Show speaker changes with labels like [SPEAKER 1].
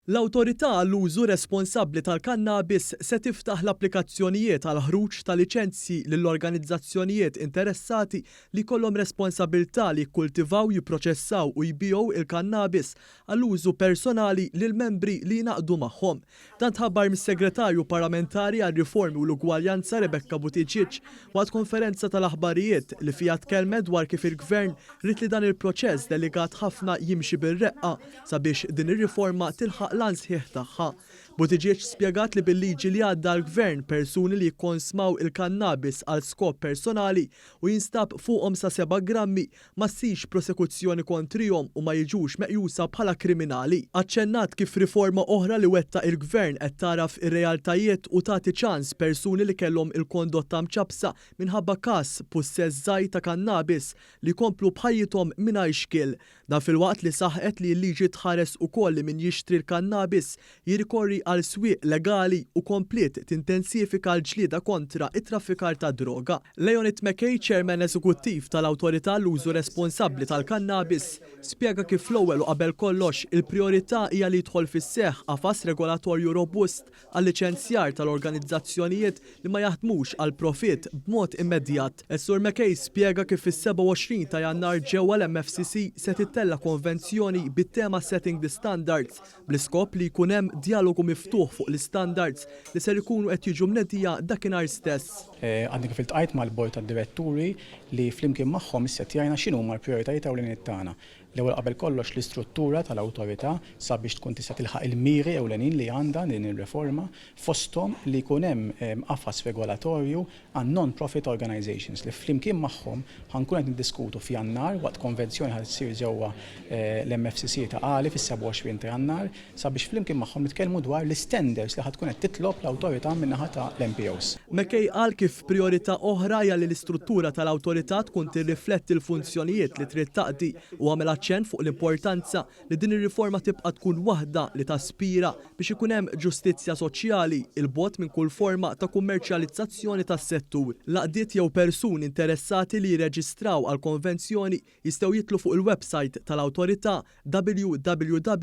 [SPEAKER 1] L-Awtorità għall-Użu Responsabbli tal-Kannabis se tiftaħ l-applikazzjonijiet għall-ħruġ ta' liċenzji lill-organizzazzjonijiet interessati li jkollhom responsabilità li jikkultivaw, jipproċessaw u jbigħu il-kannabis għall-użu personali lill-membri li jingħaqdu magħhom. Dan tħabbar mis-Segretarju Parlamentari għar-Riformi u l-Ugwaljanza Rebecca Buttigieg waqt konferenza tal-aħbarijiet li fiha tkellmet dwar kif il-Gvern ried li dan il-proċess delikat ħafna jimxi bir-reqqa sabiex din ir-riforma tilħaq l-għan sħiħ tagħha. Buttigieg spjegat li bil-liġi li għadda l-Gvern persuni li jikkonsmaw il-kannabis għal skop personali u jinstab fuqhom sa 7 grammi ma ssirx prosekuzzjoni kontrihom u ma jiġux meqjusa bħala kriminali. Aċċennat kif riforma oħra li wettaq il-Gvern qed tagħraf ir-realtajiet u tagħti ċans persuni li kellhom il-kondotta mċappsa minħabba każ pussess żgħir ta' kannabis li jkomplu b'ħajjithom mingħajr xkiel. Dan filwaqt li saħqet li l-liġi tħares ukoll li min jixtri l-kannabis jirrikorri għal swieq legali u kompliet tintensifika l-ġlieda kontra t-traffikar tad-droga. Leonid McKay, Chairman Eżekuttiv tal-Awtorità għall-Użu Responsabbli tal-Kannabis, spjega kif l-ewwel u qabel kollox il-prijorità hija li jidħol fis-seħħ qafas regolatorju robust għal-liċenzjar tal-organizzazzjonijiet li ma jaħdmux għall-profitt b'mod immedjat. Is-Sur McKay spjega kif fis-27 ta' Jannar ġewwa l-MFCC se tittella' konvenzjoni bit-tema Setting the Standards bl-iskop li jkun hemm djalogu miftuħ fuq l-istandards li ser ikunu qed jiġu mnedija dakinhar stess.
[SPEAKER 2] Għadni kif iltqajt mal-Bord tad-Diretturi li flimkien magħhom issettjajna x'inhuma l-prijoritajiet ewlenin tagħna. L-ewwel qabel kollox l-istruttura tal-Awtorità sabiex tkun tista' tilħaq il-miri ewlenin li għandha din ir-riforma, fosthom li jkun hemm qafas regolatorju għan-non-profit organisations li flimkien magħhom ħa nkunu qed niddiskutu f'Jannar waqt konvenzjoni ħa ssir ġewwa l-MFCC ta' Qali fis-27 ta' Jannar sabiex flimkien magħhom nitkellmu dwar l-istandards li ħa tkun qed titlob l-Awtorità min-naħa ta' l-NPOs.
[SPEAKER 1] McKay qal kif prijorità oħra hija li l-istruttura tal-Awtorità tkun tirrifletti l-funzjonijiet li trid taqdi u għamel aċċenn fuq l-importanza li din ir-riforma tibqa' tkun waħda li taspira biex ikun hemm ġustizzja soċjali 'il bogħod minn kull forma ta' kummerċjalizzazzjoni tas-settur. L-għaqdiet jew persuni interessati li jirreġistraw għall-konvenzjoni jistgħu jidħlu fuq il-websajt tal-Awtorità www.aruc.mt.